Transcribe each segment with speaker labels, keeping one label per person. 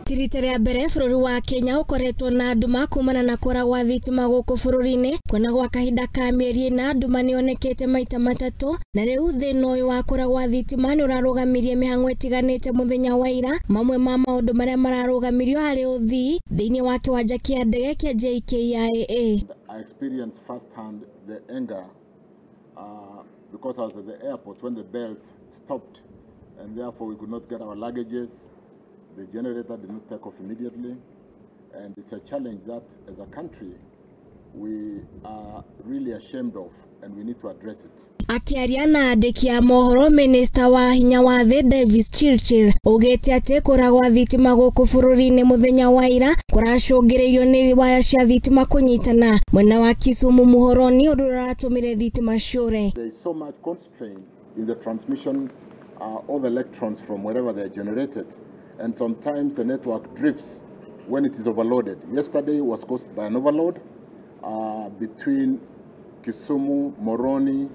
Speaker 1: Ti rita rĩa mbere bũrũri wa Kenya ũkoretwo na nduma kumana na kũra gwa thitima gũkũ bũrũri-inĩ, kuona gwa kahinda ka mĩeri ĩna nduma nĩyonekete maita matatũ, na rĩu thĩna ũyũ wa kũra gwa thitima nĩ ũrarũgamirie mĩhang'o ĩtiganĩte mũthenya wa ira. Mamwe ma maũndũ marĩa mararũgamirio harĩ ũthii thĩinĩ wa kĩwanja kĩa ndege kĩa JKIA.
Speaker 2: I experienced firsthand the anger because I was at the airport when the belt stopped, and therefore we could not get our luggages. The generator did not take off immediately, and it's a challenge that as a country we are really ashamed of, and we need to address it.
Speaker 1: Akiaria na andĩki a mohoro, minista wa hinya wa thĩ Davis Chirchir augĩte atĩ kũra gwa thitima gũkũ bũrũri-inĩ mũthenya wa ira kũracũngĩrĩirio nĩ waya cia thitima kũnyitana mwena wa Kisumu Muhoroni, ũndũ ũratũmire thitima ciũre.
Speaker 2: There is so much constraint in the transmission of electrons from wherever they are generated, and sometimes the network drips when it is overloaded. Yesterday was caused by an overload between Kisumu, Moroni,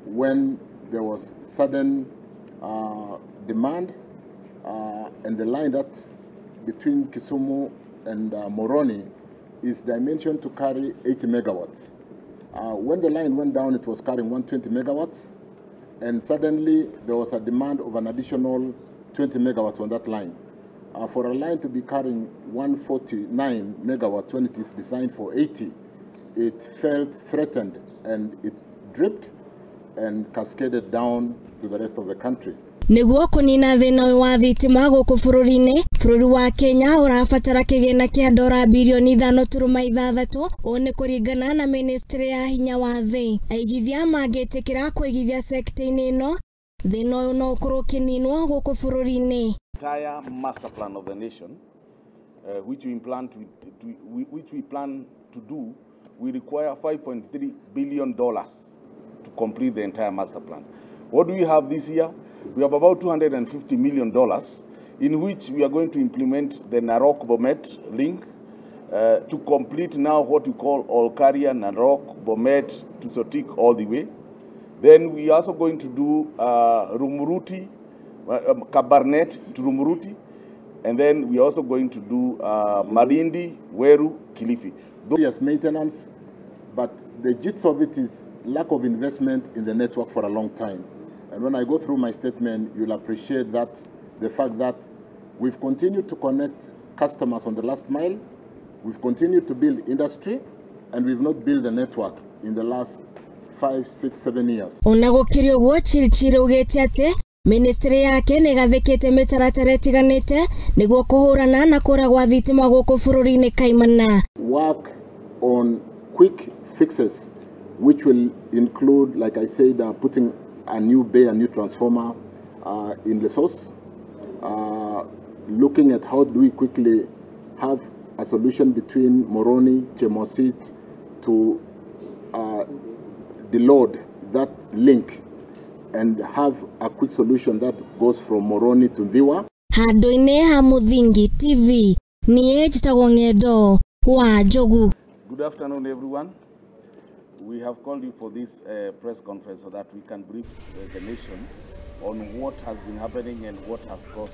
Speaker 2: when there was sudden demand, and the line that between Kisumu and Moroni is dimensioned to carry 80 megawatts. When the line went down, it was carrying 120 megawatts, and suddenly there was a demand of an additional 20 megawatts on that line. For a line to be carrying 149 megawatts when it is designed for 80, it felt threatened and it dripped and cascaded down to the rest of the country.
Speaker 1: Nĩguo kũnina thĩna ũyũ wa thitima gũkũ bũrũri-inĩ, bũrũri wa Kenya ũrabatara kĩgĩna kĩa dora birioni 5.6, ũũ nĩ kũringana na ministry ya hinya wa thĩ. Aigithia mangĩtĩkĩra kũigithia sekta-inĩ ĩno, thĩna ũyũ no ũkorwo ũkĩninwo gũkũ bũrũri-inĩ.
Speaker 3: Entire master plan of the nation, which we plan to do, we require $5.3 billion to complete the entire master plan. What do we have this year? We have about $250 million, in which we are going to implement the Narok Bomet link to complete now what we call Olkaria, Narok, Bomet to Sotik all the way. Then we are also going to do Rumuruti, Kabarnet to Rumuruti, and then we are also going to do Malindi, Weru, Kilifi.
Speaker 2: Yes, maintenance, but the gist of it is lack of investment in the network for a long time. And when I go through my statement, you'll appreciate that the fact that we've continued to connect customers on the last mile, we've continued to build industry, and we've not built a network in the last 5, 6, 7 years.
Speaker 1: Ona gũkĩrĩ ũguo, Chirchir augĩte atĩ ministry yake nĩ ĩgathĩkĩte mĩtaratara ĩtiganĩte nĩguo kũhũrana na kũra gwa thitima gũkũ bũrũri-inĩ kaimana.
Speaker 2: Work on quick fixes, which will include, like I said, putting a new bay, a new transformer in Lessos, looking at how do we quickly have a solution between Moroni, Chemosit to deload that link and have a quick solution that goes from Moroni to Ndhiwa.
Speaker 1: Handũ-inĩ ha Mũthingi TV, niĩ njĩtagwo Ng'endo wa Njogu.
Speaker 3: Good afternoon, everyone. We have called you for this press conference so that we can brief the nation on what has been happening and what has caused